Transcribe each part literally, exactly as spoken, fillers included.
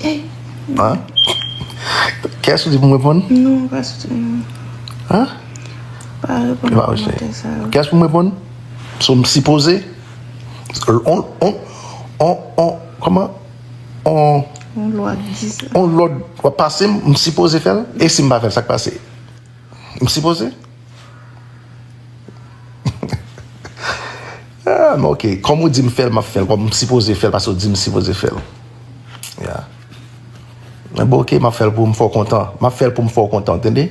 Hein? Kiyès ou di pou m reponn? Non, pa sou ti non. Hein? Pa reponn kòmantè sa yo. Kiyès pou m reponn? So m sipoze? On, on, on, on, kòman? On, on lòd di sa. On lòd w ap pase m, m sipoze fè l? E si m pa fè l, sa k pase? M sipoze? Ah, men ok. Kòm ou di m fè l, m ap fè l. Kòm m sipoze fè l, paske w di m sipoze fè l. Yeah. Men bon, ok, m ap fè l pou m fè w kontan. M ap fè l pou m fè w kontan, tande?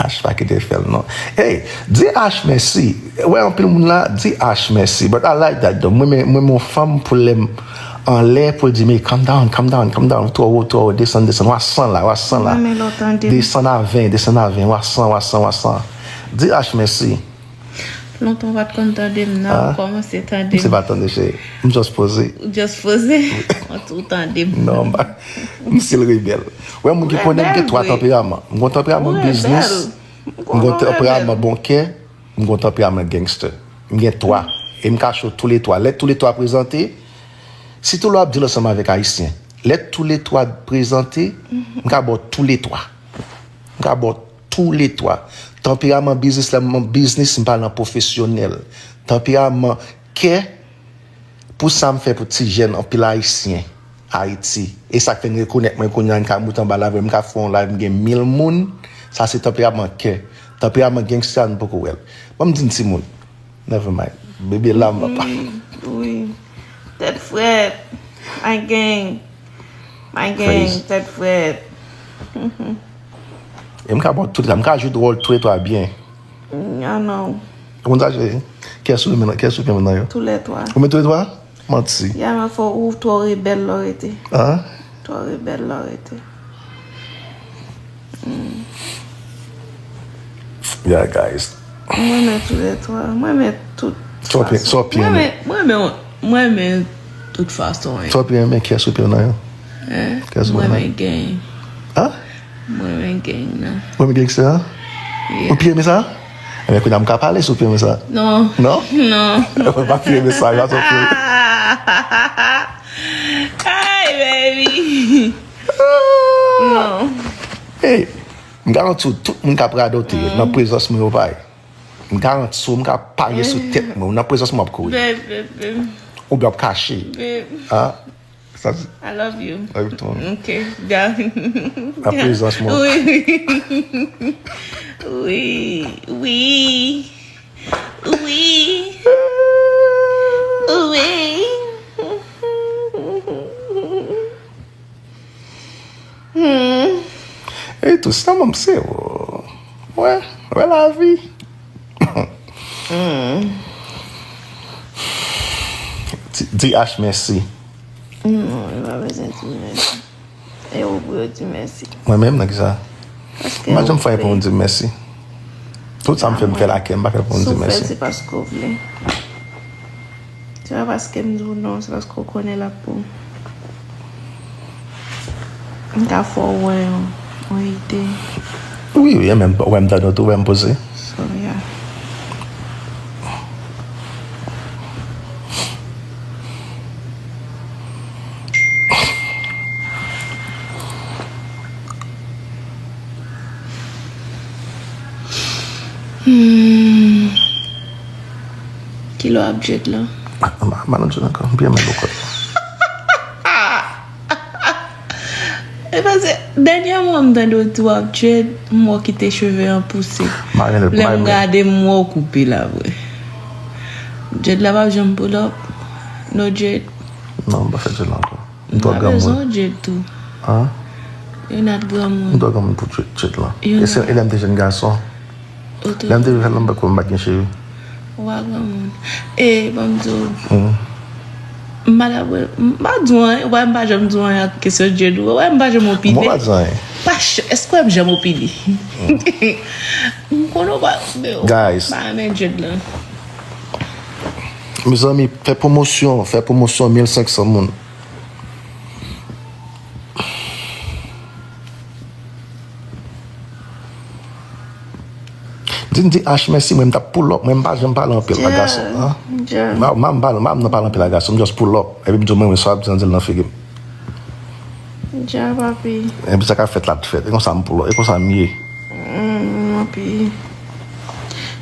Ash pa kite fè l non. Hey, di Ash mèsi. Wè anpil moun la, di Ash mèsi. But I like that though. Mwen men mwen men yon fanm pou lè m anlè pou l di m, "Hey, come down, come down, come down, twò wo, twò wo, desann, desann, w a san la, w a san la. Mwen men lè w tande m. Desann a ven, desann a ven, w a san, w a san, w a san." Di Ash mèsi. Lontan w pa t konn tande m nan, ou kòmanse tande m. M se pa tande cheri. M just poze. Ou just poze. Ou tande m. Non, m pa. M still rebèl. Wè moun ki konnen m gen twa tanperaman. M gon tanperaman biznis. M gon tanperaman bon kè. M gon tanperaman gangster. M gen twa. E m ka cho toulètwa. Lè toulètwa prezante, sitou lè w ap deal ansanm avèk Ayisyen. Lè toulètwa prezante, m ka ba w toulètwa. M ka ba w toulètwa. Tanperaman biznis la, m biznis, m pa nan pwofesyonèl. Tanperaman kè, pou sa m fè pou ti jèn, anpil Ayisyen, Ayiti. E sa k fè n rekonèt mwen kounye a, n ka moute anba lavi, m ka fè yon live, m gen mil moun. Sa se tanperaman kè. Tanperaman gangsta, n poko wè l. Ban m di n timoun. Never mind. Bebe la, m pa. Wi, wi. Tèt frèt. My gang. My gang, tèt frèt. E m ka ba w tout, m ka jwe wòl toulètwa byen. Ah non. Ou konn sa, cheri? Kiyès ou renmen nan, kiyès ou renmen nan yo? Toulètwa. Ou renmen toulètwa? Manti. Ya, men fò ou twò rebèl lè w rete. Hein? Twò rebèl lè w rete. Yeah, guys. Mwen renmen toulètwa. Mwen renmen tout fason. Sa w pi renmen? Mwen renmen, mwen renmen, mwen renmen tout fason, wi. Sa w pi renmen, kiyès ou pi renmen nan yo? Hein? Kiyès ou pi renmen? Mwen renmen gang. Hein? Mwen renmen gang nan. Ou renmen gangsta? Yeah. Ou pi renmen sa? Ebyen, kounye a m ka pale si w pi renmen sa. Non. Non? Non. Mwen pa pi renmen sa, yo, atò. Ay, baby. Non. Hey, m garanti w, tout moun k ap radote yo, nan prezans mwen yo pa ye. M garanti w, m ka parye sou tèt mwen, nan prezans mwen w ap kouri. Babe, babe, babe. Oubyen w ap kache. Babe. Ah, sa di. I love you. Love you too. Ok, bye. Nan prezans mwen. Wi, wi. Wi, wi. Wi. Wi. Hmm. E tou, sa manm se ou. Wè, wè lavi. Hmm. Di, di Ash mèsi. Non, li pa bezwen di mèsi. E ou pou yo di mèsi. Mwen menm, nan kisa? Paske ou fè. M pa janm fè anyen pou moun di m mèsi. Tout sa m fè, m fè lakè, m pa fè pou moun di m mèsi. Si w fè l, se paske w vle. Se pa paske m di w non, se paske w konnen l ap pou. M ka fè w wè yon, yon ide. Wi, wi, e menm, wè m tande w tou, wè m poze. So, yeah. Hmm. Kilè w ap dread lan? M pa, m pa nan dread ankò. M pi renmen low cut. E paske dènyèman m tande w di w ap dread, m wè w kite cheve an pouse. Lè m gade, m wè w koupe l apre. Dread la p ap janm pull up. No dread. Non, m pa fè dread la ankò. M twò granmoun. Bezwen dread tou. Hein? Yo nat granmoun. M twò granmoun pou dread, dread lan. E se, e lè m te jèn gason. Lè m te vin fè l, m pa kwè m pa t gen cheve. Ou pa granmoun. E, ban m di w. M pa ta, m pa di w anyen, ou wè m pa janm di w anyen ak kesyon dread ou. Ou wè m pa janm opine. Mwen pa di anyen. Pa ch-, èske w wè m janm opine? M konnen w pa, men w pa renmen dread lan. Mezanmi, fè pwomosyon, fè pwomosyon mil senk san moun. Di, di Ash mèsi, mwen m t ap pull up, mwen m pa janm pale anpil ak gason. An? M pa, m pa, m pa nan pale anpil ak gason, m just pull up. Epi m di w mwen, mwen sa w ap di an, di l nan figi m. Dja, papi. Epi sa k ap fèt la ap fèt. E konsa m pull up, e konsa m ye. Mm, papi.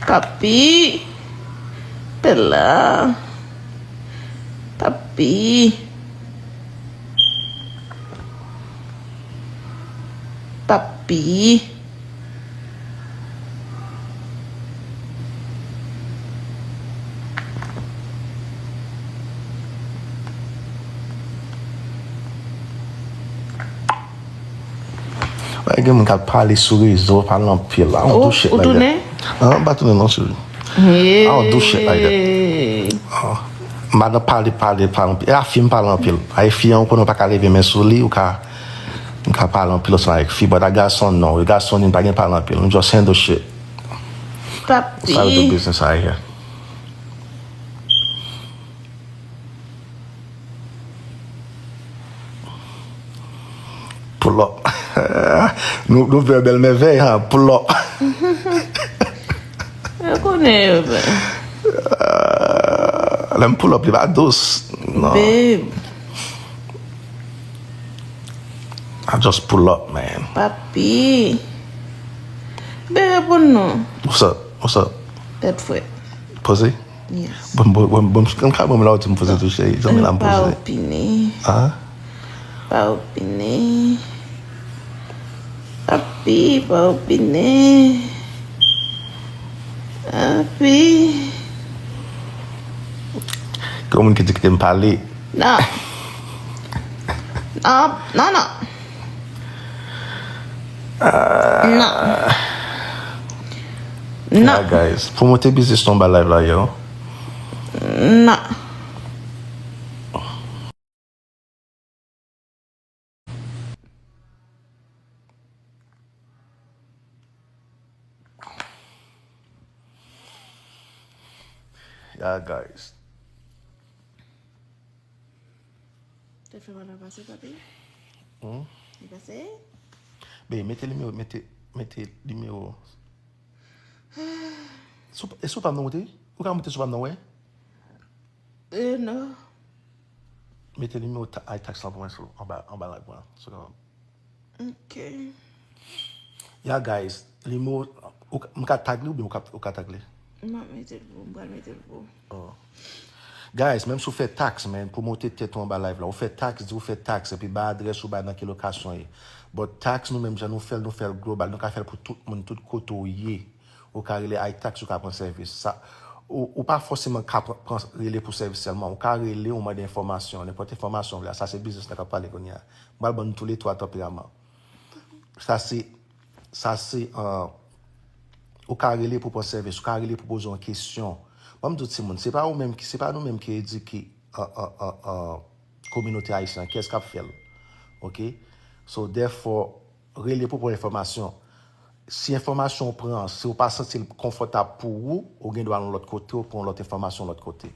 Papi. Bella. Papi. Papi. Gen moun k ap pale sou rezo, pale anpil. I don't do shit like that. Ou tounen? An, m pa tounen non, cheri. I don't do shit like that. M pa nan pale, pale, pale anpil. E a fi m pale anpil. A e fi an, ou konnen w pa ka leve men sou li, ou ka, ou ka pale anpil ansanm avèk fi. But a gason non. Gason li pa gen pale anpil. M just handle shit. Papi. That's how we do business out here. Pull up. Nou, nou fè bèl mèvèy, ha, pull up. Yo konnen yo fè. Lè m pull up, li pa dous. Non. Babe. I just pull up, man. Papi. Babe, reponn non. What's up? What's up? Tèt frèt. Poze? Yes. Bon, bon, bon, bon, m ka bon, la ou di m poze tou, cheri. Zanmi la m poze. Pa opine. Ah? Pa opine. Papi, pa opine. Papi. Gen moun ki di kite m pale. Non. Non, non, non. Non. Non. Yeah, guys. Pwomote biznis nou anba live la, yo. Non. Yeah, guys. Tèt fè mal la pase, papi? Hmm? Li pase? Ben, mete nimewo, mete, mete nimewo. Sou, e sou pa m nan moute? Ou ka moute sou pa m nan, wè? E, non. Mete nimewo ta-, iTax lan pou mwen sou, anba, anba live mwen. Sou kapab. Ok. Yeah, guys, nimewo, ou ka, m ka tag li oubyen ou ka, ou ka tag li? M ap mete l pou ou, m pral mete l pou ou. Oh. Guys, menm si w fè tax, man, pwomote tèt ou anba live la. Ou fè tax, di ou fè tax, epi bay adrès ou, bay nan ki lokasyon w ye. But tax, nou menm jan nou fè l, nou fè l global. Nou ka fè l pou tout moun, tout kote w ye. Ou ka rele iTax, ou ka pran sèvis. Sa, ou, ou pa fòseman ka pran, pran, rele pou sèvis sèlman. Ou ka rele, ou mande enfòmasyon, nenpòt enfòmasyon w vle. Sa se biznis la k ap pale kounye a. M pral ban nou toulètwa tanperaman. Sa se, sa se, euh, ou ka rele pou pran sèvis, ou ka rele pou poze yon kesyon. Ban m di w timoun, se pa ou menm ki, se pa nou menm ki edike, euh, euh, euh, euh, kominote ayisyen an. Kiyès k ap fè l? Ok? So, therefore, rele pou pran enfòmasyon. Si enfòmasyon w pran an, si w pa santi l konfòtab pou ou, ou gen dwa al yon lòt kote, ou pran yon lòt enfòmasyon lòt kote.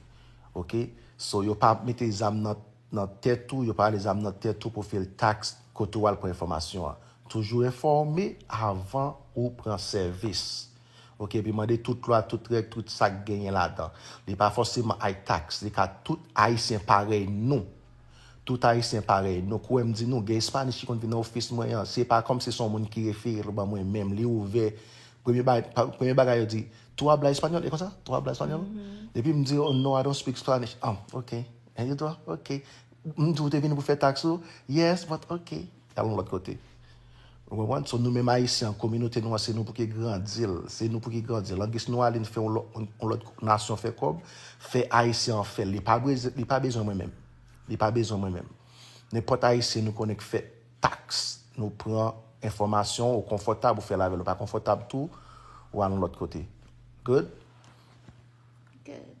Ok? So, yo pa mete zam nan, nan tèt ou, yo pa rale zam nan tèt ou pou fè l tax kote w al pran enfòmasyon an. Toujou enfòme avan ou pran sèvis. Ok, epi mande tout lwa, tout règ, tout sa k genyen ladan. Li pa fòseman iTax, li ka tout Ayisyen parèy nou. Tout Ayisyen parèy nou. Kwè m di nou, gen Spanish ki konn vin nan ofis mwen an. Se pa kòm se son moun ki refere l ban mwen menm. Li ouvè. Premye bagay, pa, premye bagay yo di, "Tú hablas español?" E konsa? "Tú hablas español?" Epi m di, "Oh, no, I don't speak Spanish." "Ah, ok. And you do? Ok." M di, "Ou te vini pou fè tax ou?" "Yes, but ok." Al yon lòt kote. Ou konprann? So, nou menm Ayisyen an, kominote nou an, se nou pou ki grandi l. Se nou pou ki grandi l. Langis nou ale, n fè yon lò-, yon, yon lòt nasyon fè kòb, fè Ayisyen an fè l. Li pa bezwen, li pa bezwen mwen menm. Li pa bezwen mwen menm. Nenpòt Ayisyen nou konnen k fè tax, nou pran enfòmasyon, ou konfòtab, ou fè l avè l. Ou pa konfòtab tou, ou al yon lòt kote. Good? Good.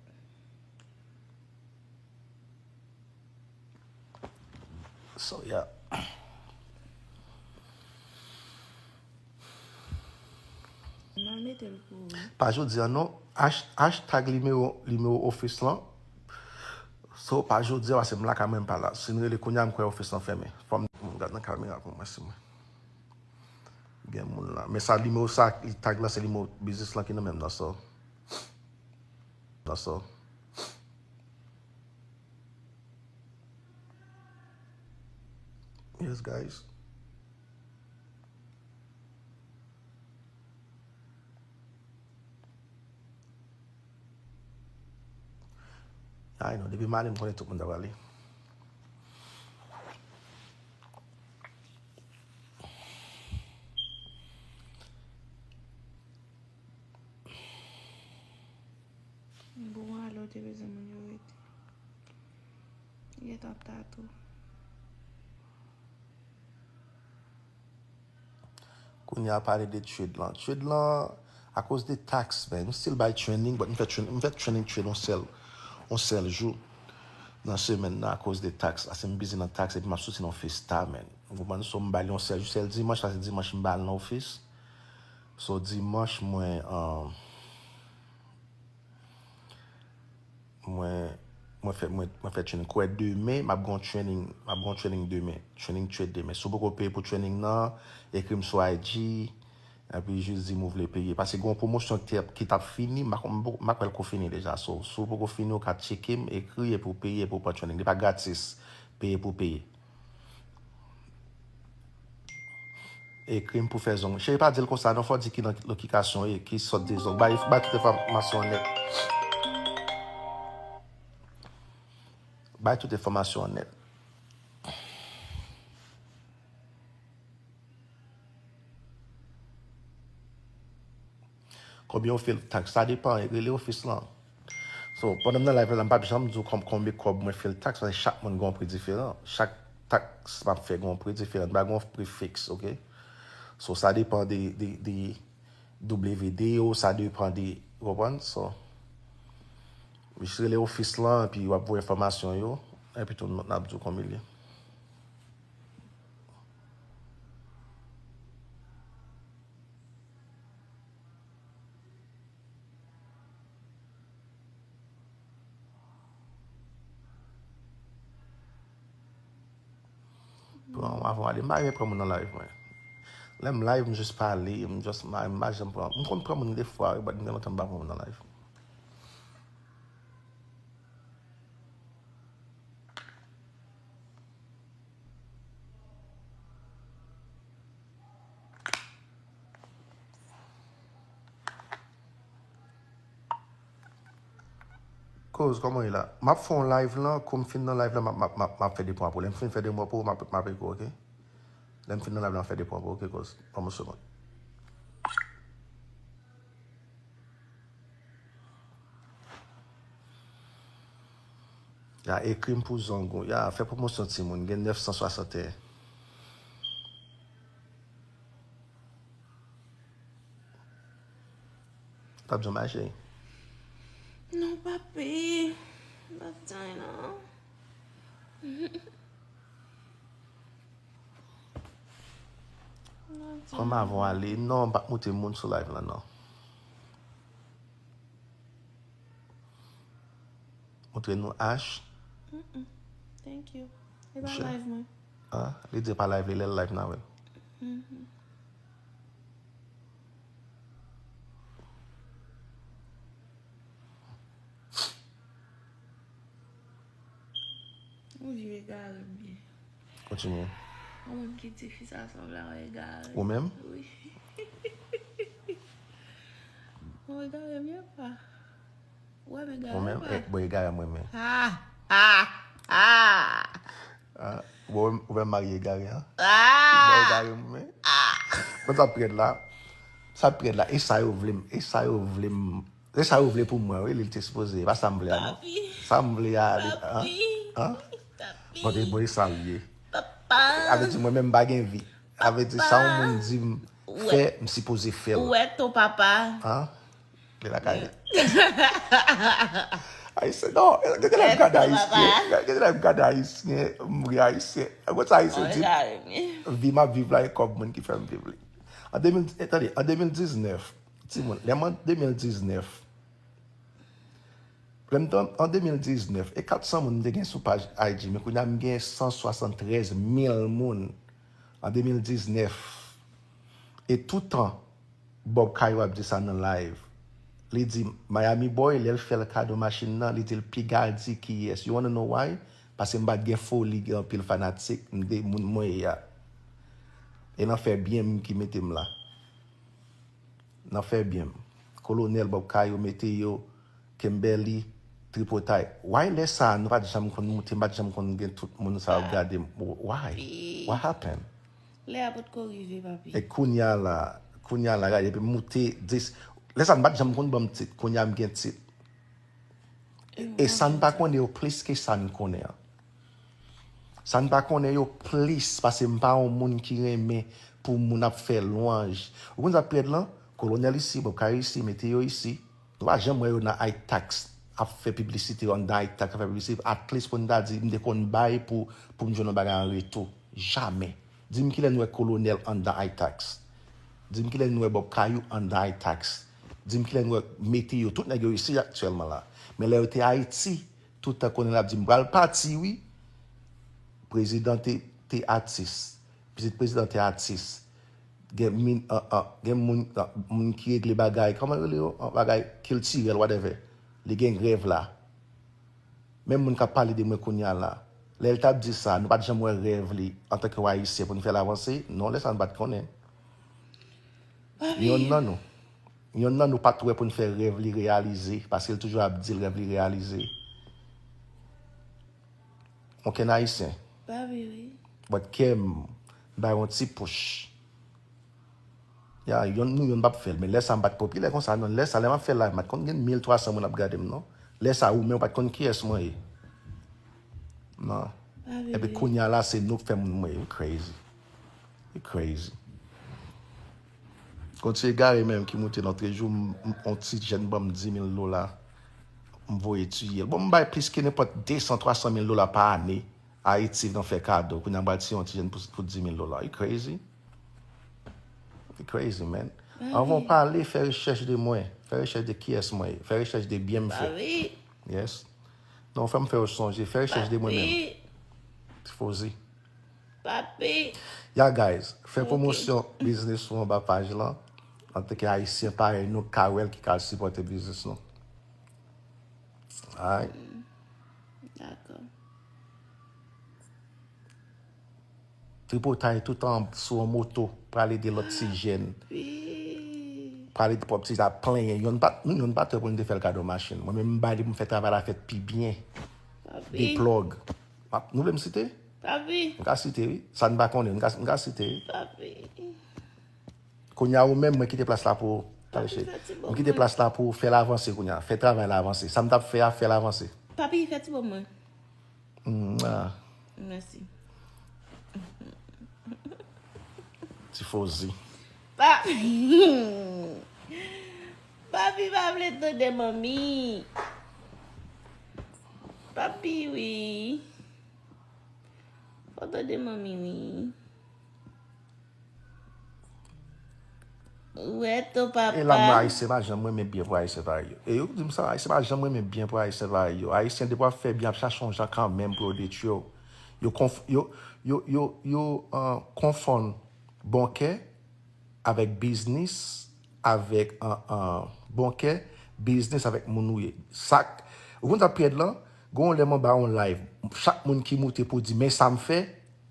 So, yeah. M a mete l pou ou. Pa jodi a non. Hash-, hashtag nimewo, nimewo ofis lan. So, pa jodi a, paske m lakay mwen, m pa la. Si n rele kounye a, m kwè ofis lan fèmen. Fò m, m gad nan kamera pou mwen si mwen. Gen moun la. Men sa, nimewo sa, li tag la, se nimewo biznis lan ki nan menm nan sa. Nan sa. Yes, guys. Ay non, depi m ale, m konnen tout moun ta prale. Bon, alò, te bezwen moun yo rete. Li gentan ap ta tou. Kounye a pale de trade lan. Trade lan, akoz de tax, man. M still bay training, but m fè train-, m fè training trade yon sèl, yon sèl jou nan semèn nan akoz de tax. Ase m bizi nan tax epi m ap soti nan ofis ta, man. Ou konprann? So, m bay li yon sèl jou, sèl dimanch, sa se dimanch m ba al nan ofis. So, dimanch, mwen, um, Mwen, mwen fè, mwen, mwen fè training. Kwè demen, m ap gen yon training, m ap gen yon training demen. Training trade demen. Si w poko peye pou training nan, ekri m sou I G, epi jis di m ou vle peye. Paske gen yon pwomosyon ki t ap, ki t ap fini, m pa, m pa kwè l ko fini deja. So, si w poko fini, ou ka tcheke m, ekri, epi w peye, epi w pran training. Li pa gratis. Peye pou w peye. Ekri m pou fè zong. Cheri, pa di l konsa non, fò w di ki nan lokikasyon w ye, ki sòt de zong. Bay, bay tout enfòmasyon an nèt. Bay tout enfòmasyon an nèt. Konbyen w fè l tax? Sa depann, rele ofis lan. So, pandan m nan live la, m p ap janm di w kon-, konbyen kòb mwen fè l tax, paske chak moun gen yon pri diferan. Chak tax m ap fè gen yon pri diferan. M pa gen yon pri fiks, oke? So, sa depann de, de, de W D yo, sa depann de, ou konprann? So, jis rele ofis lan, epi w ap voye enfòmasyon yo, epi tou n ap di w konbyen l ye. Pran w avan w ale. M pa renmen pran moun nan live mwen. Lè m live, m jis pale, m just, m pa, m pa janm pran. M konn pran moun defwa, wi, but m gen lontan m pa pran moun nan live. Kouz, kòman w ye la? M ap fè yon live lan, kou m fin nan live lan, m ap, m ap, m ap, m ap fè de pwen pou ou. Lè m fin fè de pwen pou ou, m ap, m ap ekri w, oke? Lè m fin nan live lan, m ap fè de pwen pou ou, oke, kouz? Ban m yon segonn. Ya, ekri m pou zong ou. Ya, fè pwomosyon timoun. Gen nèf san swasanteyen. T ap di w mache. Non, papi. M ap tann non. Kòman avan ale? Non, m p ap moute moun sou live lan, non. Montre nou Ash. Mm-mm. Thank you. E pa live mwen. Ah, li di pa live li, lè l live n a wè l. Mhm. Ou vye egare m ye. Kontinye. Yon moun ki di fi sa sanble a yon egare. Ou menm? Wi. Yon egare m ye pa. Ou wè m egare pa? Ou menm? Eh, bon, egare mwen menm. Ah! Ah! Ah! Ah, bon, ou menm marye egare, an? Ah! Bon, egare mwen menm. Ah! Bon, sa prèt la. Sa prèt la. E sa yo vle m. E sa yo vle m. Se sa yo vle pou mwen, wi, li te sipoze. E pa sa m vle a, non. Papi. Sa m vle a, li, an? Papi. An? Papi. Bon, te bon, e sa l ye. Papa. Avè di mwen menm m pa gen vi. Avè di sa yon moun di m fè, m sipoze fè l. Ou wè ton papa. An? Li lakay li. Ayisyen, non, gen de lè m gade Ayisyen. Gen de lè m gade Ayisyen, m ri Ayisyen. Ou konn sa Ayisyen di m? Vi m ap viv la, e kòb moun ki fè m viv li. An de mil, eh, tande, an de mil diznèf, timoun, lè m an de mil diznèf, lè m te an de mil diznèf, e kat san moun m te gen sou paj I G, men kounye a m gen san swasanntrèz mil moun an de mil diznèf. E toutan Bob Caillou ap di sa nan live. Li di Miami Boy, lè l fè l kado machin nan, li di l piga di kiyès. You wanna know why? Paske m pa t gen foli, gen anpil fanatik, m de moun mwen ye a. E nan fè byen m ki mete m la. Nan fè byen m. Kolonèl Bob Caillou mete yo, Kimberly, Tripotay. Why lè sa a nou pa t janm konn moute, m pa t janm konn gen tout moun sa ap gade m? Why? What happened? Lè a potko rive, papi. E kounye a la, kounye a la, gade, epi moute dis. Lè sa a nou pa t janm konn ban m tit, kounye a m gen tit. E sa n pa konnen yo plis ke sa n konnen an. Sa n pa konnen yo plis, paske m pa yon moun ki renmen pou moun ap fè lwanj. Ou konn sa k pi rèd lan? Kolonèl isi, Bob Caillou isi, mete yo isi. Nou pa janm wè yo nan Itax ap fè piblisite, yo anndan Itax ap fè piblisite. At least pou n ta di, m te konn bay pou, pou m jwenn yon bagay an retou. Jamè. Di m kilè n wè kolonèl anndan Itax. Di m kilè n wè Bob Caillou anndan Itax. Di m kilè n wè mete yo, tout nèg yo isi aktyèlman la. Men lè yo te Ayiti, tout tan kolonèl ap di m pral pati wi. Prezidan te, te atis. Pitit prezidan te atis. Gen min, an, an, gen moun, an, moun ki regle bagay, kòman yo rele yo? An, bagay kiltirèl, whatever. Li gen rèv la. Menm moun k ap pale de mwen kounye a la. Lè l t ap di sa, nou pa t janm wè rèv li antanke yon Ayisyen pou n fè l avanse? Non, lè sa a nou pa t konnen. Yonn nan nou. Yonn nan nou pa t wè pou n fè rèv li reyalize, paske l toujou ap di l rèv li reyalize. Okenn Ayisyen. Papi, wi. But kè m bay yon ti push. Ya, yonn nou yonn p ap fè l. Men lè sa a m pa t popilè konsa, non. Lè sa a, lè m ap fè live, m pa t konn gen mil twa san moun ap gade m, non. Lè sa a, ou menm ou pa t konn kiyès mwen ye. Non. Epi kounye a la, se nou k fè moun mwen ye. You crazy. You crazy. Gon ti egare menm ki moute lòt jou, m, m, on ti jèn ban m di mil dola. M voye tiye l. Bon, m bay plis ke nenpòt de san, twa san mil dola pa ane. Ayiti nan fè kado, kounye a m pral tiye yon ti jèn pou, pou di mil dola. You crazy? You crazy, man. Anvan w pale, fè rechèch de mwen. Fè rechèch de kiyès mwen ye. Fè rechèch de byen m fè. Yes. Non, fè m fè w sonje. Fè rechèch de mwen menm. Tifozi. Papi. Ya, guys, fè pwomosyon biznis ou anba paj lan. Antanke Ayisyen parèy nou, ka wè l ki ka sipòte biznis nou. Alright. Dakò. Tripotay toutan sou yon moto, prale de lòt ti jèn. Wi. Prale de pwòp ti la plenyen. Yonn pa, nou yonn pa t wè pou n te fè l kado machin. Mwen menm m bay li pou m fè travay la fèt pi byen. Papi. Biplòg. M ap, nou vle m site? Papi. M ka site wi. Sa n pa konnen, m ka, m ka site wi. Papi. Kounye a ou menm, mwen kite plas la pou ou. Tande cheri. M kite plas la pou ou, fè l avanse kounye a. Fè travay la avanse. Sa m t ap fè a, fè l avanse. Papi, fè ti bò mwen. Mwa. Mèsi. Tifozi. Papi. Papi pa vle tande manmi. Papi, wi. Fò tande manmi, wi. Ou wè tou, papa. E la mwen Ayisyen pa janm renmen byen pou Ayisyen parèy yo. E yo di m sa, Ayisyen pa janm renmen byen pou Ayisyen parèy yo. Ayisyen depi w ap fè byen ap chache yon jan kanmenm pou yo detwi w. Yo konf, yo, yo, yo, yo, uh, konfonn bon kè avèk biznis, avèk, uh, uh, bon kè, biznis avèk moun ou ye. Sak, ou konn sa pi rèd lan? Gon lè mwen ba yon live, chak moun ki moute pou di men sa m fè,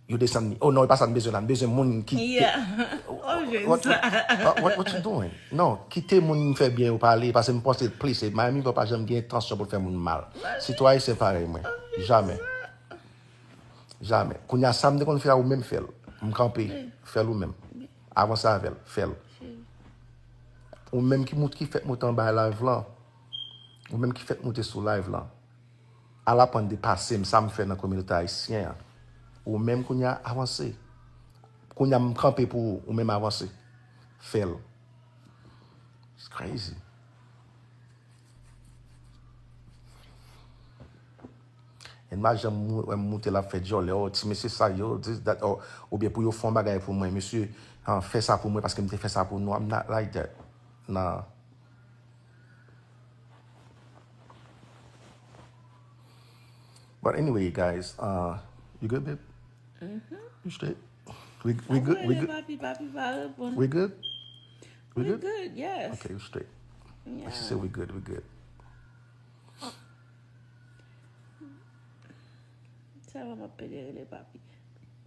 yo desann li. Oh non, e pa sa n bezwen la, n bezwen moun ki. Yeah. Oh, jwenn What, sa. what, what, what you doing? Non, kite moun fè byen yo pale, paske m panse plis, e Miami pa, pa janm gen entansyon pou l fè moun mal. Sitwayen se parèy mwen. Jamè. Jamè. Kounye a sa m te konn fè a ou menm fè l. M kanpe. Fè l ou menm. Avanse avè l. Fè l. Ou menm ki mout, ki fèk moute anba live lan. Ou menm ki fèk moute sou live lan. Al aprann de pase m, sa m fè nan kominote ayisyen an. Ou menm kounye a avanse. Kounye a m kanpe pou ou, ou menm avanse. Fè l. It's crazy. E m pa janm mou-, wè m moute l ap fè dyòlè, oh, ti mesye sa yo, this, that, oh, oubyen pou yo fè yon bagay pou mwen, mesye, ah, fè sa pou mwen paske m te fè sa pou nou. I'm not like that. Nah. But anyway, guys, uh, you good, babe? You straight? We, we good? We Rele good? Papi, Papi pa reponn. We good? We We good? Good, yes. Okay, we straight. Yeah. She said we good, we good. Sa va m ap pede rele Papi.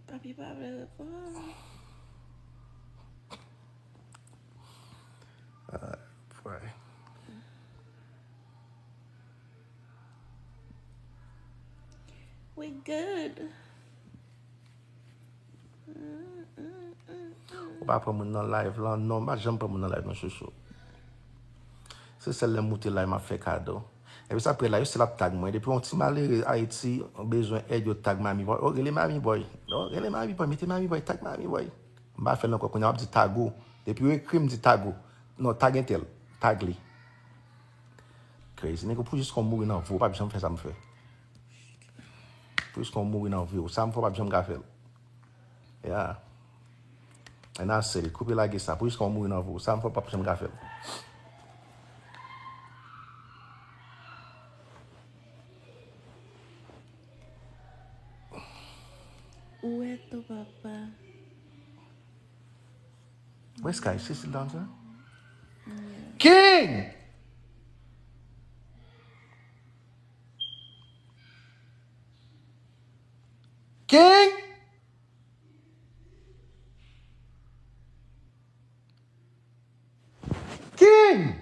Papi pa vle reponn. Uh, boy. We good. Ou pa pran moun nan live lan? Non, m pa janm pran moun nan live lan, chouchou. Se sèl lè m moute live m ap fè kado. Epi sa apre la, yo still ap tag mwen. Depi yon ti malere Ayiti bezwen èd, yo tag Mami Boy. Oh, rele Mami Boy. Oh, rele Mami Boy, mete Mami Boy, tag Mami Boy. M pa fè l ankò, kounye a w ap di tag ou. Depi yo ekri m, di tag ou. Non, tag entèl. Tag li. Crazy. Nèg, pou jis kon mouri nan vi w, w p ap janm fè sa m fè. Pou jis kon mouri nan vi w. Sa m fè, w p ap janm ka fè l. Yeah. And I said it. Koupe lage sa. Pou jis kon mouri nan vi w. Sa m fè, w p ap janm ka fè l. Ou wè tou, papa. Where's Sky? She still down there? King! King! King!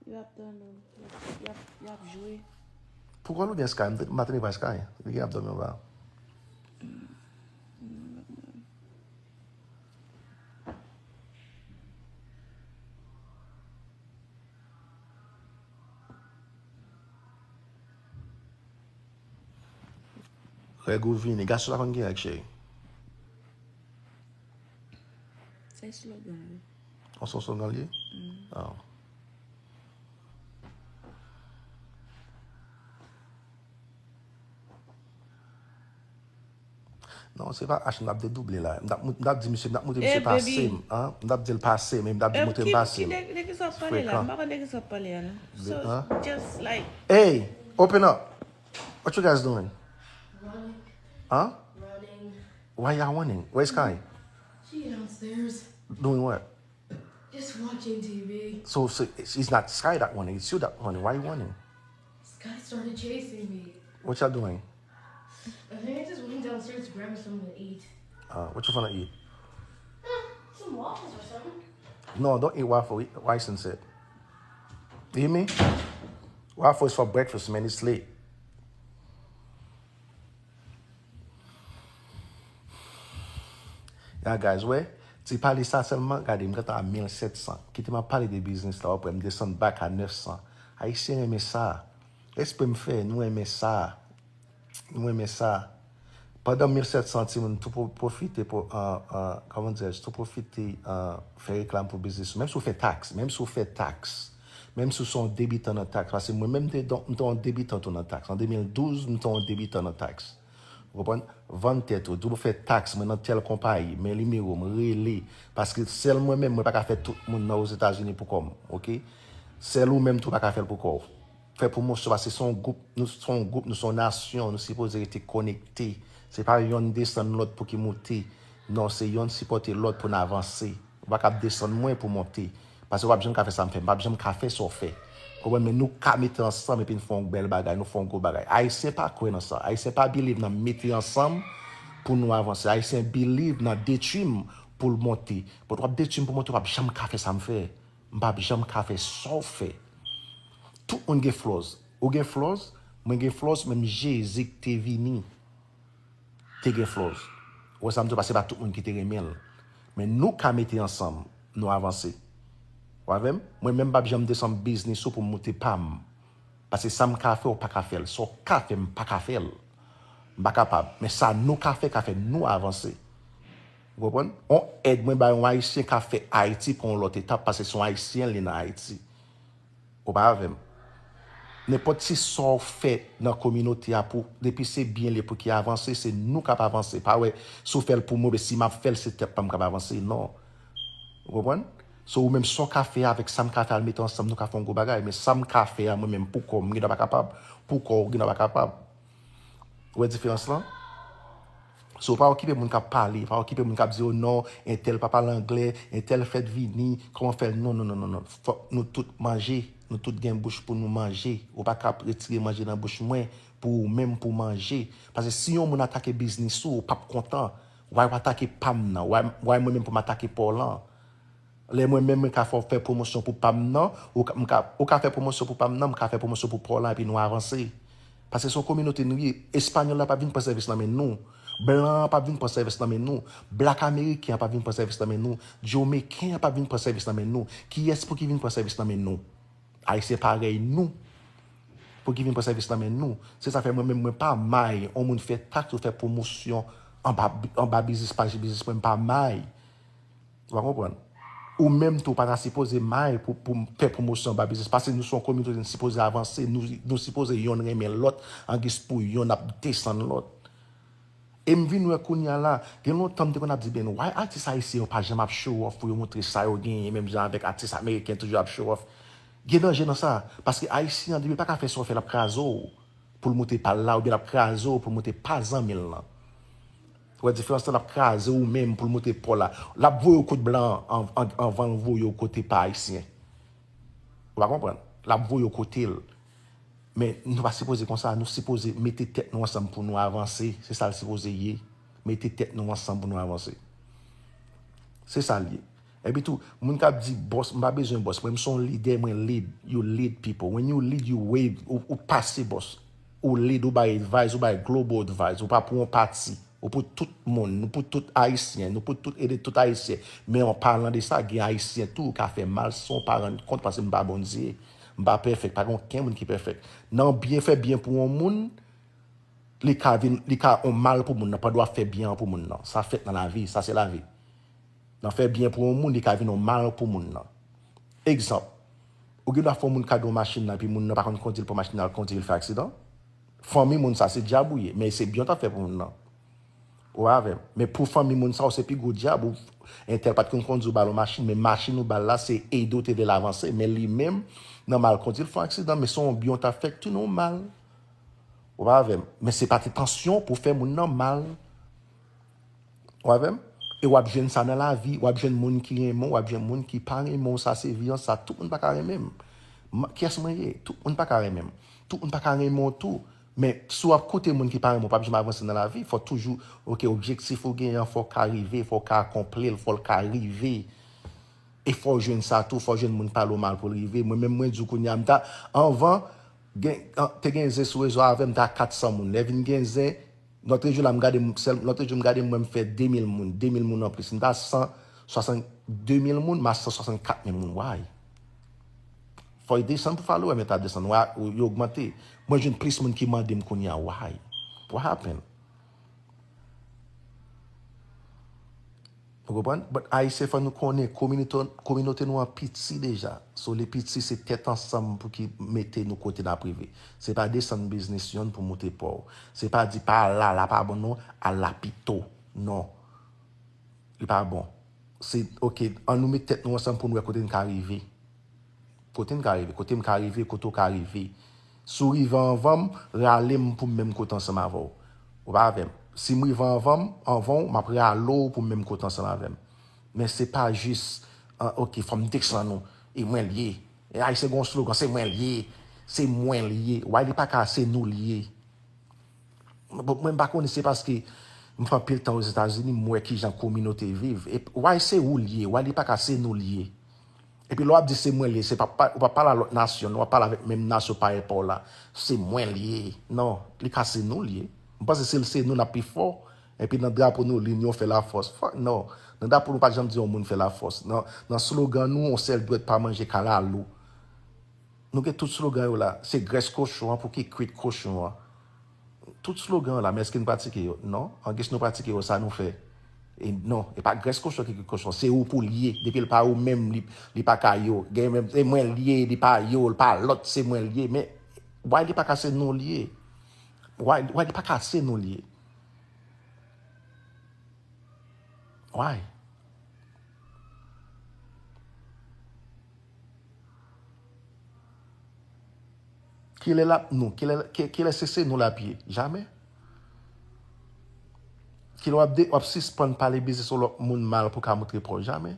Yo ap tande w. Y ap, y ap, y ap jwe. Pou kòl oubyen Sky? M te- m pa tande vwa Sky. Li gen ap dòmi anba. Règ ou vini. Gason pa konn gen règ, cheri. Se slogan wi. Yon slogan li ye? Oh. Non, se pa H, m t ap dedouble la. M t ap, m t ap di misye, m t ap montre misye pase m. Hein? M t ap di l pase m, men m t ap di montre m pase l. De ki sa w ap pale la? M pa konn de ki sa w ap pale a non. So, just like. Hey, open up. What you guys doing? Running, Huh? running. Why y'all running? Where's Sky? She downstairs, Doing what? just watching T V. So, so it's it's not Sky that running. It's you that running. Why you running? Sky started chasing me. What y'all doing? I think I just went downstairs to grab me something to eat. Uh, what you wanna eat? Eh, some waffles or something. No, don't eat waffle. Eat rice instead. You hear me? Waffle is for breakfast, man. It's late. Ya, guys, wè, ti pale sa sèlman, gade, m gentan a mil sèt san. Kite m ap pale de biznis la, w ap wè m desann back a nèf san. Ayisyen renmen sa. Respè m fè, nou renmen sa. Nou renmen sa. Pandan mil sèt san timoun, tou pwo- pwofite pou, uh, uh, kòman dirèj, tou pwofite uh, fè reklam pou biznis ou. Menm si w fè taks, menm si w fè taks, menm si w se yon debitan nan taks, paske mwen menm m te don- m te yon debitan tou nan taks. An de mil douz, m te yon debitan nan taks. Ou konprann? Vann tèt ou, di w fè taks, mwen nan tèl konpayi, men nimewo m, rele. Paske sèl mwen menm, mwen pa ka fè tout moun nan Ozetazini pou kò m, oke? Sèl ou menm tou pa ka fè l pou kò w. Fè pwomosyon, paske se yon gwoup, nou se yon gwoup, nou se yon nasyon, nou sipoze rete konekte. Se pa yonn desann lòt pou ki moute. Non, se yonn sipòte lòt pou n avanse. Ou pa ka ap desann mwen pou monte. Paske w ap janm ka fè sa m fè, m p ap janm ka fè sa w fè. Konprann? Men nou ka mete ansanm epi n fè yon bèl bagay, nou fè yon gwo bagay. Ayisyen pa kwè nan sa. Ayisyen pa believe nan mete ansanm pou nou avanse. Ayisyen believe nan detwi m pou l monte. But w ap detwi m pou monte, w p ap janm ka fè sa m fè. M p ap janm ka fè sa w fè. Tout moun gen flaws. Ou gen flaws, mwen gen flaws, menm Jezi ki te vini te gen flaws. Ou wè sa m di w, paske pa tout moun ki te renmen l. Men nou ka mete ansanm, nou avanse. W avè m? Mwen menm m p ap janm desann biznis ou pou m moute pa m. Paske sa m ka fè, ou pa ka fè l. Sa w ka fè, m pa ka fè l. M pa kapab. Men sa nou ka fè, ka fè nou avanse. Ou konprann? On èd mwen bay yon Ayisyen ka fè Ayiti pran yon lòt etap, paske se yon Ayisyen li nan Ayiti. Ou pa avè m? Nenpòt ti sa w fè nan kominote a pou, depi se byen li pou ki avanse, se nou k ap avanse. Pa wè si w fè l pou mwen, oubyen si m ap fè l, se tèt pa m k ap avanse. Non. Ou konprann? So, ou menm sa w ka fè avèk sa m ka fè, al mete ansanm, nou ka fè yon gwo bagay. Men sa m ka fè a, mwen menm, pou kò m, m gendwa pa kapab. Pou kò w, ou gendwa pa kapab. Ou wè diferans lan? So, pa okipe moun k ap pale, pa okipe moun k ap di, "Oh non, entèl pa pale anglè, entèl fèk vini, kòman fè l?" Non, non, non, non, non. Fòk nou tout manje, nou tout gen bouch pou nou manje. Ou pa ka ap retire manje nan bouch mwen pou ou menm pou manje. Paske si yon moun atake biznis ou, ou p ap kontan. Why w atake pa m nan? Why, why mwen menm pou m atake pa w lan? Lè mwen menm mwen ka fè, fè pwomosyon pou pa m nan, ou ka, m ka, ou ka fè pwomosyon pou pa m nan, m ka fè pwomosyon pou pa w lan, epi nou avanse. Paske se yon kominote nou ye. Espanyòl la p ap vin pran sèvis nan men nou. Blan an p ap vin pran sèvis nan men nou. Blak ameriken an p ap vin pran sèvis nan men nou. Jomeken an p ap vin pran sèvis nan men nou. Kiyès pou ki vin pran sèvis nan men nou? Ayisyen parèy nou pou ki vin pran sèvis nan men nou. Se sa fè mwen menm mwen pa may on moun fè taks ou fè pwomosyon anba, anba biznis, paj biznis mwen, m pa may. Ou pa konprann? Ou menm tou pa ta sipoze may pou, pou fè pwomosyon anba biznis. Paske nou se yon kominote, nou sipoze avanse, nou, nou sipoze yonn renmen lòt, angis pou yonn ap desann lòt. E m vin wè kounye a la, gen lontan m te konn ap di, "Ben, why atis ayisyen yo pa janm ap show off pou yo montre sa yo genyen, menm jan avèk atis ameriken toujou ap show off?" Gen danje nan sa, paske ayisyen an, depi l pa ka fè sa w fè, l ap kraze w pou l montre pa l la, oubyen l ap kraze w pou l montre pa zanmi l lan. Ou wè diferans lan, l ap kraze ou menm pou l montre pa w la. L ap voye w kot blan an, an, anvan l voye w kote pa ayisyen. Ou pa konprann? L ap voye w kote l. Men nou pa sipoze konsa, nou sipoze mete tèt nou ansanm pou nou avanse. Se sa l sipoze ye. Mete tèt nou ansanm pou nou avanse. Se sa l ye. Epi tou, moun k ap di, "Bòs, m pa bezwen bòs. Mwen, m se yon lidè, mwen lead." You lead people. When you lead, you wave. Ou, ou pase bòs. Ou lead, ou bay advice, ou bay global advice. Ou pa pou yon pati. Ou pou tout moun. Nou pou tout Ayisyen. Nou pou tout ede tout Ayisyen. Men an palan de sa, gen Ayisyen tou ka fè mal san w pa rann kont, paske m pa Bondye. M pa pèfèk. Pa gen okenn moun ki pèfèk. Nan byen fè byen pou yon moun, li ka vin, li ka yon mal pou moun nan. Pandan w ap fè byen an pou moun nan. Sa fèt nan lavi. Sa se lavi. Nan fè byen pou yon moun, li ka vin yon mal pou moun nan. Egzanp, ou gen dwa fè yon moun kado yon machin nan, epi moun nan pa konn kondi l, pran machin nan al kondi, l fè aksidan. Fanmi moun sa, se dyab ou ye, men se byen w t ap fè pou moun nan. Ou avè m? Men pou fanmi moun sa, ou se pi gwo dyab, ou, entèl pa t konn kondi, ou ba l yon machin, men machin ou ba l la, se ede w te vle l avanse, men li menm, nan mal kondi, l fè yon aksidan, men se yon byen w t ap fè k tounen yon mal. Ou avè m? Men se pa t entansyon pou fè moun nan mal. Ou avè m? E w ap jwenn sa nan lavi, w ap jwenn moun ki renmen w, w ap jwenn moun ki pa renmen w, sa se vi an, sa tout moun pa ka renmen m. Ma-, kiyès mwen ye? Tout moun pa ka renmen m. Tout moun pa ka renmen w tou. Men si w ap koute moun ki pa renmen w, w p ap janm avanse nan lavi. Fò toujou, oke, objektif ou genyen an, fò w ka rive, fò w ka akonpli l, fò l ka rive. E fò w jwenn sa tou, fò w jwenn moun pale w mal pou l rive. Mwen menm, mwen di w kounye a, m ta, anvan, gen, an, te gen zen sou rezo avè m, m ta kat san moun. Lè vin gen zen, lòt jou la, m gade m, sèl, lòt jou m gade m, mwen m fè de mil moun, de mil moun anplis. M ta san swasannde mil moun, m a san swasannkat mil moun. Why? Fò yo desann pou follower, men ta desann, wa-, yo ogmante. Mwen jwenn plis moun ki mande m kounye a, why? What happened? Ou konprann? But Ayisyen, fò nou konnen kominote, kominote nou an piti deja. So, li piti, se tèt ansanm pou ki mete nou kote n ap rive. Se pa desann biznis yonn pou moute pa w. Se pa di pa al la, la pa bon non, al la pito. Non. Li pa bon. Se, oke, ann nou met tèt nou ansanm pou n wè kote n ka rive. Kote n ka rive? Kote m ka rive? Kote w ka rive? Si w rive anvan m, rale m pou m menm kote ansanm avè w. Ou pa avè m? Si m rive anvan m, anvan w, m ap rale w pou m menm kote ansanm avè m. Men se pa jis, an, oke, fò m desann ou. E mwen l ye. E Ayisyen gen yon slogan, se mwen l ye. Se mwen l ye. Why li pa ka se nou l ye? Bon, mwen, m pa konnen se paske m fè anpil tan Ozetazini, m wè kijan kominote viv. E why se ou l ye? Why li pa ka se nou l ye? Epi lè w ap di se mwen l ye, se pa, pa, ou pa pale a lòt nasyon, non, w ap pale avèk menm nasyon parèy pa w la. Se mwen l ye. Non, li ka se nou l ye. M panse si l se nou, n ap pi fò. Epi nan drapo nou, linyon fè lafòs. Fuck no. Nan drapo nou, pa t janm di yon moun fè lafòs. Nan, nan slogan nou, yon sèl dwèt pa manje kalalou. Nou gen tout slogan yo la. Se grès kochon an pou ki kwit kochon an. Tout slogan yo la, men èske n pratike yo? Non. Angis nou pratike yo, sa nou fè? E non, e pa grès kochon ki kwit kochon. Se ou pou l ye. Depi l pa ou menm, li, li pa ka yo. Gen menm, se mwen l ye, li pa yo, l pa lòt, se mwen l ye. Men, why li pa ka se nou l ye? Why, why li pa ka se nou l ye? Why? Kilè l ap nou? Kilè, ki-, kilè se, se nou l ap ye? Jamè. Kilè w ap de, w ap sispann pale biznis yon lòt moun mal pou ka montre pa w? Jamè.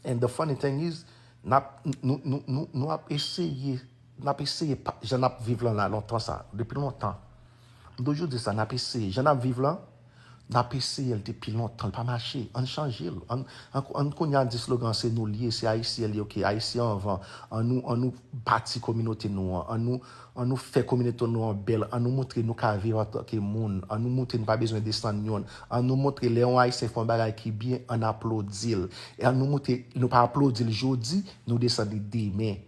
And the funny thing is, n ap, nou, nou, nou, nou ap eseye, n ap eseye pa, jan n ap viv lan la lontan sa, depi lontan. M toujou di sa, n ap eseye, jan n ap viv lan, n ap eseye l depi lontan, l pa mache. Ann chanje l. Ann, ann, ann kounye a di slogan se nou l ye, se Ayisyen l ye, oke, Ayisyen anvan. Ann nou, ann nou bati kominote nou an, ann nou, ann nou fè kominote nou an bèl, ann nou montre nou ka viv antanke moun, ann nou montre nou pa bezwen desann yonn, ann nou montre lè yon Ayisyen fè yon bagay ki byen, ann aplodi l. E ann nou montre nou pa aplodi l jodi, nou desann li demen.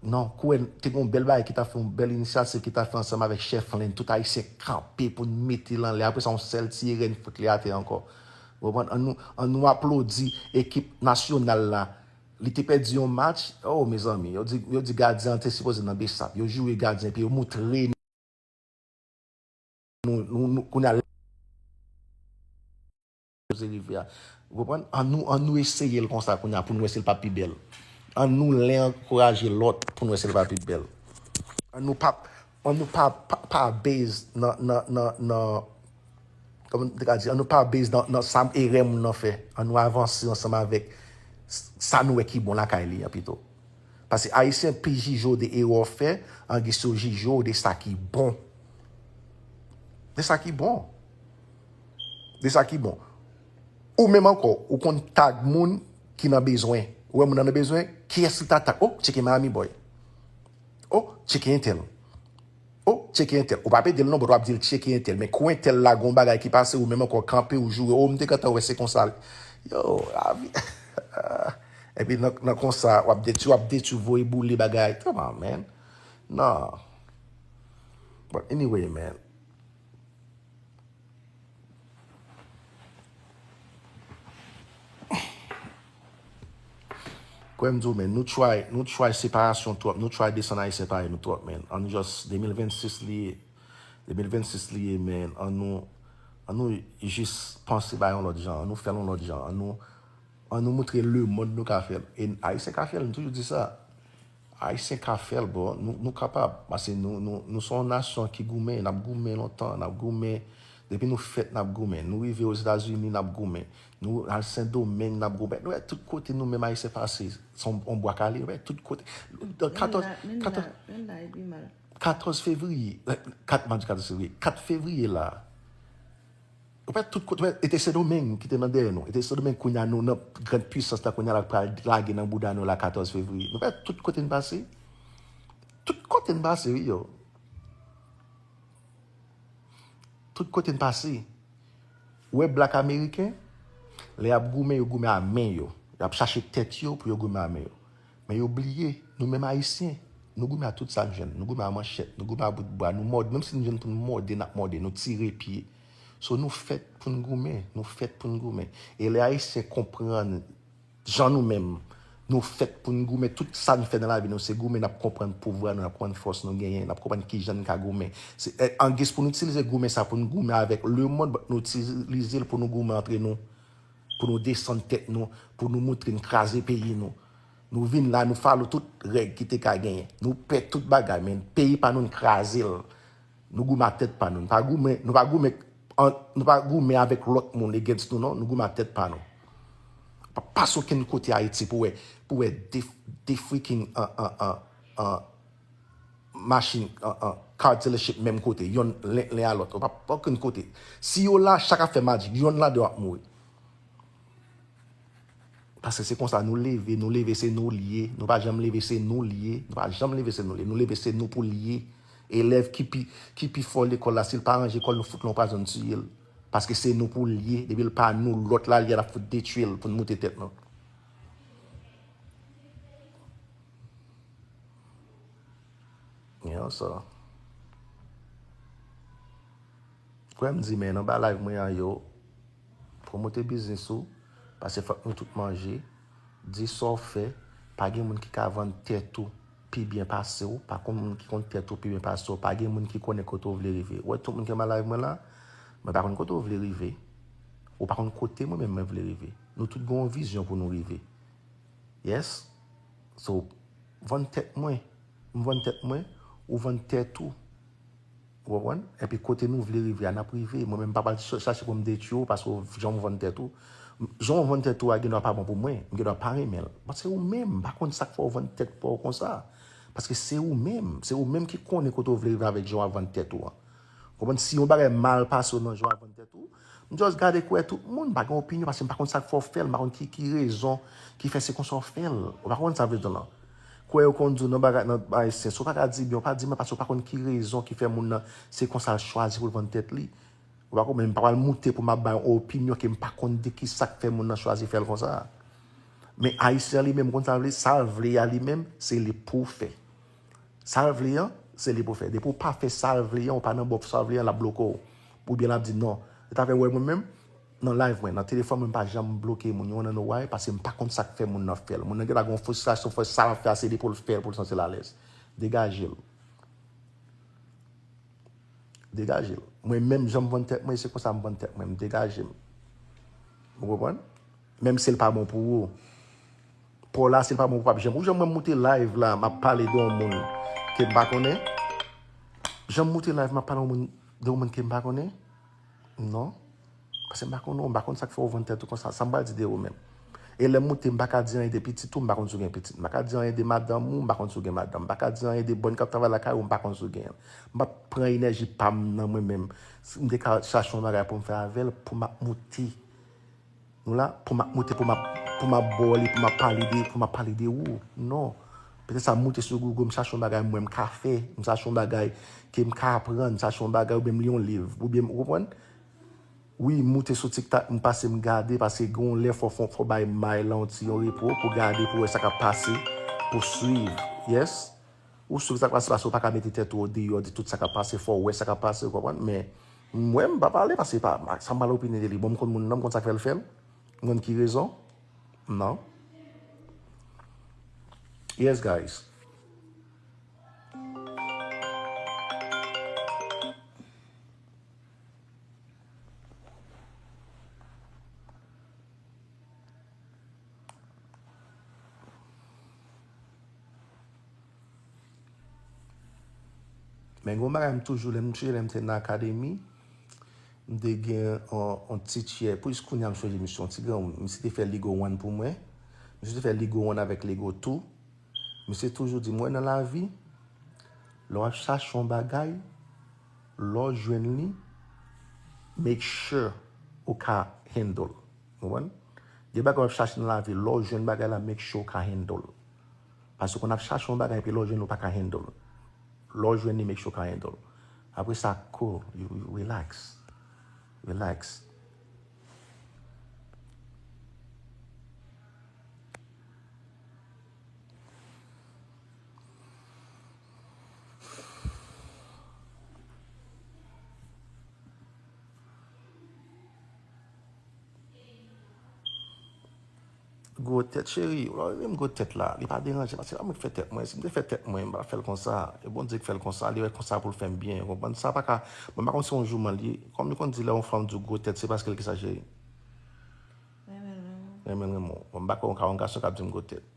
Non, kwè, te gen yon bèl bagay ki ta fè, yon bèl inisyativ ki ta fè ansanm avèk Chèf Lend, tout Ayisyen kanpe pou n mete l anlè. Apre sa, yon sèl ti erè n fout li atè ankò. Ou konprann? Ann nou, ann nou aplodi ekip nasyonal la. Li te pèdi yon match. Oh, mezanmi, yo di, yo di gadyen an te sipoze nan Besap. Yo joure gadyen, epi yo montre nou, nou, nou, kounye a, koze rive a. Ou konprann? Ann nou, ann nou eseye l konsa kounye a pou n wè si l pa pi bèl. Ann nou len ankouraje lòt pou n wè si l pa pi bèl. Ann nou pa, ann nou pa, pa, pa base nan, nan, nan, nan, kòman m te ka di, ann nou pa base nan, nan sa erè moun nan fè. Ann nou avanse ansanm avèk s-, sa nou wè ki bon lakay li an pito. Paske Ayisyen pi jije w de erè w fè, ann gen yo jije w de sa ki bon. De sa ki bon. De sa ki bon. Ou menm ankò, ou konn tag moun ki nan bezwen. Ou wè moun nan nan bezwen, kiyès li ta tag? Oh, tcheke Miami Boy. Oh, tcheke entèl. Oh, tcheke entèl. Ou pa pede l non, but w ap di l tcheke entèl. Men kou entèl la, gon bagay ki pase, ou menm ankò kanpe, ou joure. Oh, m te gentan wè se konsa. Yo, lavi. Epi nan, nan konsa, w ap detwi, w ap detwi, voye boule bagay. Come on, man. Non. But anyway, man. Kwè m di w, men, nou try, nou try separasyon twòp, nou try desann Ayisyen parèy nou twòp, men. Ann just, de mil vennsis li ye, de mil vennsis li ye, men. Ann nou, ann nou jis panse ba yon lòt jan, ann nou fè l yon lòt jan, ann nou, ann nou montre lemonn nou ka fè l. E Ayisyen ka fè l, m toujou di sa. Ayisyen ka fè l, bro. Nou, nou kapab. Paske nou, nou, nou se yon nasyon ki goumen. N ap goumen lontan. N ap goumen. Depi nou fèt, n ap goumen. Nou rive Ozetazini, n ap goumen. Nou al Sendomeng, n ap goumen. Nou wè tout kote nou menm Ayisyen pase. Se yon, yon bwa kale, nou wè tout kote. Katòz, katòz, katòz fevriye, kat, m ap di katòz fevriye, kat fevriye la. Ou wè tout kote, ou wè, e te Sendomeng ki te nan dèyè nou. E te Sendomeng kounye a nou nan grand puissance la kounye a l ap pral lage nan bouda nou la katòz fevriye. Nou wè tout kote n pase. Tout kote n pase, wi, yo. Tout kote n pase. Ou wè black ameriken, lè y ap goumen, yo goumen a men yo. Y ap chache tèt yo pou yo goumen a men yo. Men yo bliye, nou menm Ayisyen, nou goumen a tout sa n jwenn. Nou goumen a manchèt, nou goumen a bout bwa, nou mòde. Menm si n jwenn pou n mòde, n ap mòde, nou tire pye. So, nou fèt pou n goumen, nou fèt pou n goumen. E lè Ayisyen konprann jan nou menm, nou fèt pou n goumen, tout sa n fè nan lavi nou, se goumen, n ap konprann pouvwa nou, n ap konprann fòs nou genyen, n ap konprann kijan n ka goumen. Se, eh, an gis pou nou itilize goumen sa pou n goumen avèk lemonn, but nou itilize l pou nou goumen antre nou, pou nou desann tèt nou, pou nou montre n kraze peyi nou. Nou vin la, nou follow tout règ ki te ka genyen. Nou pè tout bagay, men peyi pa nou, n kraze l. Nou goumen ak tèt pa nou. Nou pa goumen, nou pa goumen, an, nou pa goumen avèk lòt moun against nou, non. Nou goumen ak tèt pa nou. Pa pase okenn kote Ayiti pou wè, pou wè de, de freaking, an, an, an, an, machin, an, an, car dealership menm kote, yonn len, len a lòt. Ou pa, pa okenn kote. Si yo la, chak ap fè majik, yonn ladan yo ap mouri. Paske se konsa nou leve, nou leve se nou l ye, nou pa janm leve se nou l ye, nou pa janm leve se nou l ye, nou leve se nou pou l ye. Elèv ki pi, ki pi fò lekòl la, si l pa ranje kò l, nou fout l yon pwazon, n tiye l. Paske se nou pou l ye, depi l pa nou, lòt la l ye, n ap fout detwi l pou n moute tèt nou. Yeah, so. Kwè m di, men, anba live mwen an yo, pwomote biznis ou, paske fòk nou tout manje, di sa w fè, pa gen moun ki ka vann tèt ou pi byen pase w, pa konn moun ki konn tèt ou pi byen pase w, pa gen moun ki konnen kote w vle rive. Ou wè tout moun ki anba live mwen la, mwen pa konn kote w vle rive, ou pa konn kote mwen menm mwen vle rive. Nou tout gen yon vizyon pou nou rive. Yes. So, vann tèt mwen, M vann tèt mwen, ou vann tèt ou. Ou konprann? Epi kote nou vle rive a, n ap rive. Mwen menm, m pa pral ch- chache pou m detwi w paske w- jan w vann tèt ou. Jan w vann tèt ou a gendwa pa bon pou mwen. M gendwa pa renmen l. Bon, se ou menm. M pa konn sa k fè w vann tèt pa w konsa. Paske se ou menm. Se ou menm ki konnen kote w vle rive avèk jan w ap vann tèt ou an. Konprann? Si yon bagay mal pase w nan jan w ap vann tèt ou, m just gade kwè tout moun, m pa gen opinyon paske m pa konn sa k fè w fè l, m pa konn ki, ki rezon ki fè se konsa w fè l. Ou pa konn sa m vle di w lan. Kwè yo konn di w nan bagay, nan bagay syans, ou pa ka di byen, ou pa di mal paske ou pa konn ki rezon ki fè moun nan, se konsa l chwazi pou l vann tèt li. Ou pa konprann? Men m pa pral moute pou m ap bay yon opinyon ke m pa konn de ki sa k fè moun nan chwazi fè l konsa. Men Ayisyen an li menm konn sa l vle, sa l vle a li menm, se li pou fè. Sa l vle an, se li pou fè. Depi w pa fè sa l vle an, ou pa nan bò sa l vle an, l ap bloke w. Oubyen l ap di non. Se ta fè w wè mwen menm, nan live mwen, nan telefòn mwen, m pa janm bloke moun. You wanna know why? Paske m pa konn sa k fè moun nan fè l. Moun nan genlè gen yon fristrasyon, fè sa l ap fè a, se li pou l fè l, pou l santi l alèz. Degaje l. Degaje l. Mwen menm, jan m vann tèt mwen, se konsa m vann tèt mwen. M degaje m. Ou konprann? Menm si l pa bon pou ou. Pa w la, si l pa bon pou w, p ap janm. Ou jan mwen moute live la, m ap pale de yon moun ke m pa konnen. Jan m moute live, m ap pale de yon moun, de yon moun ke m pa konnen. Non. Paske m pa konnen w, m pa konn sa k fè w vann tèt ou konsa. Sa m pral di de ou menm? E lè m moute, m pa ka di anyen de pitit ou, m pa konn si w gen pitit. M pa ka di anyen de madanm ou, m pa konn si w gen madanm. M pa ka di anyen de bòn k ap travay lakay ou, m pa konn si w gen. M p ap pran enèji pa m nan mwen menm. Si m te ka chache yon bagay pou m fè avè l, pou m ap moute. Nou la, pou m ap moute, pou m ap, pou m ap ba w li, pou m ap pale de, pou m ap pale de ou. Non. Petèt sa m moute sou Google, m chache yon bagay mwen m ka fè, m chache yon bagay ke m ka aprann, m chache yon bagay oubyen m li yon liv, oubyen, ou konprann? Wi, m moute sou TikTok, m pase m gade, paske gen yon lè fò, fò, fò bay may la yon ti yon repo pou gade, pou wè sa k ap pase, pou swiv. Yes. Ou swiv sa k pase, paske ou pa ka mete tèt ou deyò de tout sa k ap pase, fò w wè sa k ap pase, ou konprann? Men, mwen, m pa pale, paske pa, sa m pral opine de li. Bon, m konn moun nan, m konn sa k fè l fè l, m konn ki rezon. Non. Yes, guys. Men gen yon bagay m toujou, lè m sonje lè m te nan akademi, m te gen yon, yon teacher, pou jis kounye a m sonje misye, yon ti granmoun, misye te fè Lego One pou mwen, misye te fè Lego One avèk Lego Two, misye toujou di m, wè nan lavi, lè w ap chache yon bagay, lè w jwenn li, make sure ou ka handle. Ou konprann? Gen bagay w ap chache nan lavi, lè w jwenn bagay la, make sure w ka handle. Paske w konn ap chache yon bagay, epi lè w jwenn li, ou pa ka handle. Lè w jwenn li, make sure w ka handle. Apre sa, cool, you, you relax. Relax. Gwo tèt, cheri, ou menm gwo tèt la, li pa deranje, paske pa mwen k fè tèt mwen, si m te fè tèt mwen, m pa fè l konsa, e Bondye k fè l konsa, li wè konsa pou l fè m byen, ou konprann? Sa pa ka, mwen pa konn si yon jou m an li, kòm yo konn di lè yon fanm di w gwo tèt, se paske l ki sa, cheri? Renmen l, renmen w. Renmen l, renmen w. Bon, m pa kwè yon ka, yon gason k ap di m gwo tèt.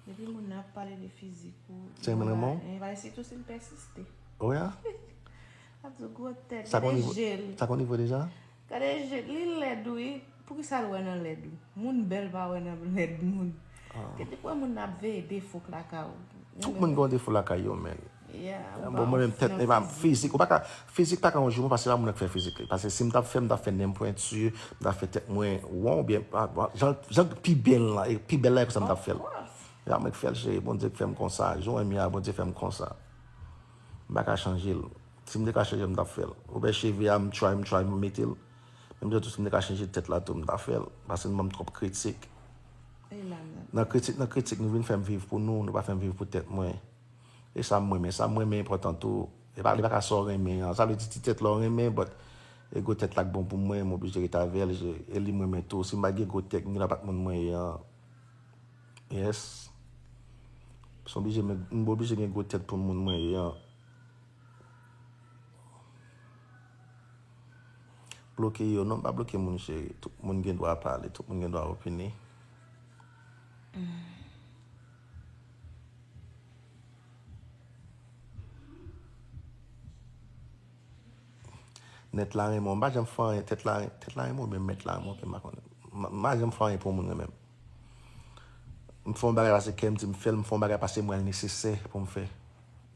Depi moun nan ap pale de fizik ou, se renmen l, renmen w? Ba, eh, ba, sitou si l pèsiste. Wi a? Ap di w gwo tèt, sa gen je l. Sa gen nivo deja? Gade je l, li lèd wi. Poukisa l wè nan lèd ou? Moun bèl pa wè nan lèd moun. Ah. Gen de fwa moun nan ap veye defo k lakay ou. Tout moun gen yon defo lakay yo, men. Yeah, bon, mwen menm tèt, e pa fizik, ou pa ka, fizik pa ka yon jouman paske se pa moun nan k fè fizik li. Paske si m t ap fè, m t ap fè nen m pwenti, m t ap fè tèt mwen won, oubyen, ah, bon, jan, jan pi bèl la, e pi bèl la, e konsa m t ap fè l. Of course. E pa mwen k fè l, cheri, Bondye k fè m konsa. Jan w wè m ye a, Bondye fè m konsa. M pa ka chanje l. Si m te ka chanje l, m t ap fè l. Ou wè cheve a, m try, m try, m mete l. Menm jan tou, si m te ka chanje tèt la tou, m t ap fè l. Paske nou ban m twòp kritik. E la, la. Nan kritik, nan kritik, nou vin fè m viv pou nou, nou pa fè m viv pou tèt mwen. E sa m renmen, sa m renmen enpòtan tou. E pa, li pa ka sa w renmen an. Sa vle di ti tèt la w renmen, but e gwo tèt la k bon pou mwen, m oblije ret avè l, je, e li m renmen tou. Si m pa gen gwo tèt, m gen pa t moun mwen ye an. Yes. Se oblije, men m oblije gen gwo tèt pou moun mwen ye an. Bloke yo, non, m pa bloke moun, cheri. Tout moun gen dwa pale, tout moun gen dwa opine. Mm. Nèt la renmen w, m pa janm fè anyen, tèt la, tèt la renmen w, oubyen mèt la renmen w, oubyen m pa konnen. M pa janm fè anyen pou moun renmen m. M fè yon bagay paske kè m di m fè l, m fè yon bagay paske m wè l nesesè pou m fè.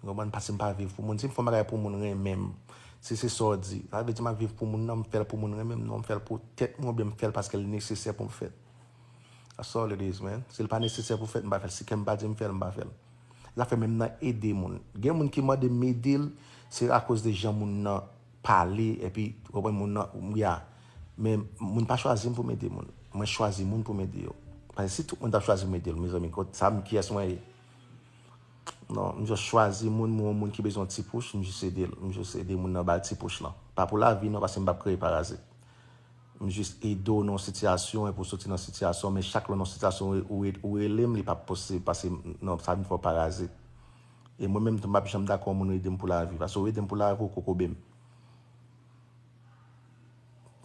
Ou konprann? Paske m pa viv pou moun. Si m fè yon bagay pou moun renmen m, si se sa w di, sa vle di m ap viv pou moun nan, m fè l pou moun renmen m, non, m fè l pou tèt mwen, oubyen m fè l paske l nesesè pou m fè l. That's all it is, man. Si l pa nesesè pou fèt, m pa fè l. Si kè m pa di m fè l, m pa fè l. Zafè menm nan ede moun. Gen moun ki mande m ede l, se akoz de jan moun nan pale, epi, ou konprann, moun nan, ya. Men moun pa chwazi m pou m ede moun. Mwen chwazi moun pou m ede yo. Paske si tout moun t ap chwazi m ede l, mezanmi, kot sa m, kiyès mwen ye? Non, m just chwazi moun, mwen, yon moun ki bezwen yon ti pouch, m just ede l. M just ede moun nan ba l ti pouch lan. Pa pou lavi, non, paske m p ap kreye parazit. M jis ede w nan yon sitiyasyon, epi w soti nan sitiyasyon, men chak lè w nan sitiyasyon, ou, ou, ou rele m, li p ap posib, paske, non, sa vin fè w parazit. E mwen menm tou, m p ap janm dakò moun ede m pou lavi, paske w ede m pou lavi, ou kokobe m.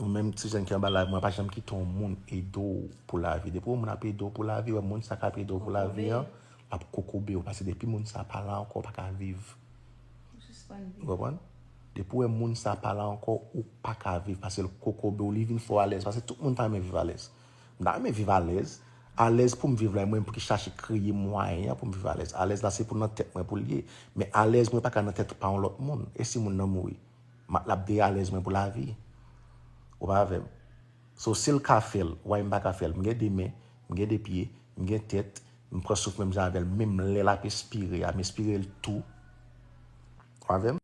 Ou menm ti jèn ki anba lavi, mwen pa janm kite yon moun ede w pou lavi. Depi yon moun ap ede w pou lavi, wè moun sa k ap ede w pou lavi an, l ap kokobe w, paske depi moun sa pa la ankò, w pa ka viv. Ou konprann? Depi w wè moun sa pa la ankò, ou pa ka viv, paske l kokobe w, li vin fè w alèz, paske tout moun ta renmen viv alèz. M ta renmen viv alèz. Alèz pou m viv la, mwen pou ki chache kreye mwayen an pou m viv alèz. Alèz la se pou nan tèt mwen pou l ye. Men alèz mwen pa ka nan tèt pa yon lòt moun. E si moun nan mouri? M ap, l ap deyalèz mwen pou lavi. Ou pa avè m? So, si l ka fè l, why m pa ka fè l? M gen de men, m gen de pye, m gen tèt, m pran souf menm jan avè l, menm lè l ap espire a, m espire l tou. Ou avè m?